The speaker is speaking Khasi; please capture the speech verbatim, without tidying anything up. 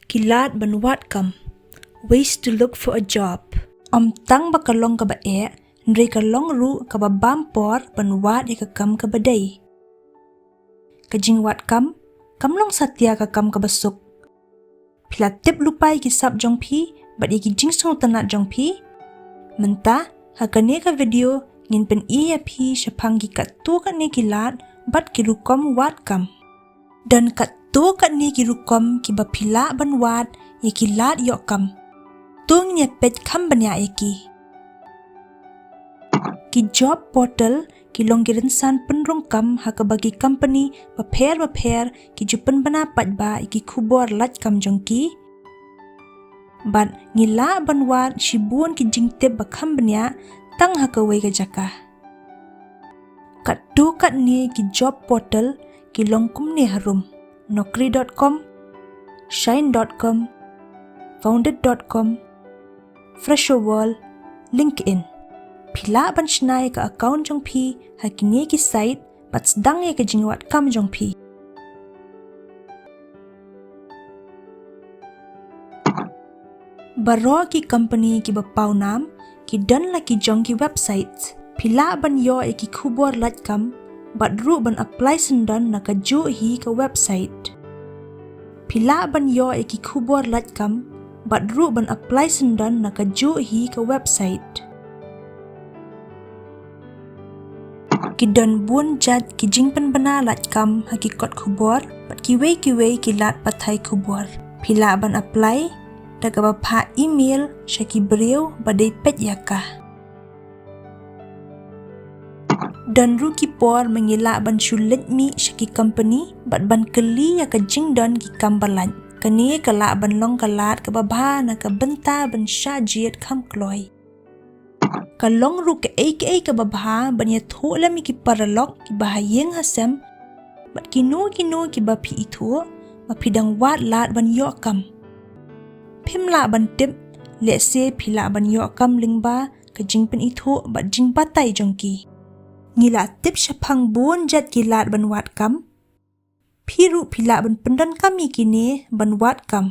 Ki lad ban wad kam. Ways to look for a job. Ym tang ba ka long kaba eh, hynrei ka long ruh kaba bam por ban wad ïa ka kam kaba dei. Ka jingwad kam kam long satia ka kam kaba suk. Phi la tip lypa ïa ki sap jong phi bad ïa ki jingsngewtynnad jong phi? Mynta ha kane ka video ngin pyni ïa phi shaphang ki katto katne ki lad bad ki rukom wad kam. Don katto katne ki rukom kiba phi lah ban wad ïa ki lad ïoh kam. To ngin ïa peit kham bniah ïa ki. Ki job portal ki long ki rynsan pynrung kam ha kaba ki company bapher bapher ki ju pynbna paidbah ïa ki khubor lad kam jong ki. Bad ngi lah ban wad shibun ki jingtip ba kham bniah tang ha kawei ka jaka. Katto katne ki job portal ki long kumne harum: naukri dot com, shine dot com, founded dot com, fresho world, LinkedIn. Phi lah ban shna ïa ka account jong phi ha kine ki site bad sdang ïa ka jingwad kam jong phi. Baroh ki company kiba pawnam ki don la ki jong ki website. Phi lah ban ïoh ïa ki khubor lad kam bad ruh ban apply syndon na kajuh hi ka website. Phi lah ban ïoh ïa ki khubor lad kam bad ruh ban apply syndon na kajuh hi ka website. Ki don bun jait ki jingpynbna lad kam ha ki kot khubor bad kiwei kiwei ki lad pathai khubor. Phi lah ban apply da kaba phah email sha ki briew ba dei peit ïa ka. Don ruh ki por ma ngi lah ban shu leit mih sha ki company bad ban kylli ïa ka jingdon ki kam ba lad. Kane ka lah ban long ka lad kaba bha na ka bynta ban shah jied kham kloi. Ka long ruh kaei kaei kaba bha ban ïathuh lem ïa ki paralok kiba ha ïing ha sem bad kino kino kiba phi ithuh ba phi dang wad lad ban ïoh kam. Phim lah ban tip, lehse phi lah ban ïoh kam lyngba ka jingpynithuh bad jingbatai jong ki. Ngi la tip shaphang bun jait ki lad ban wad kam. Phi ruh phi lah ban pyndonkam ïa kine ban wad kam.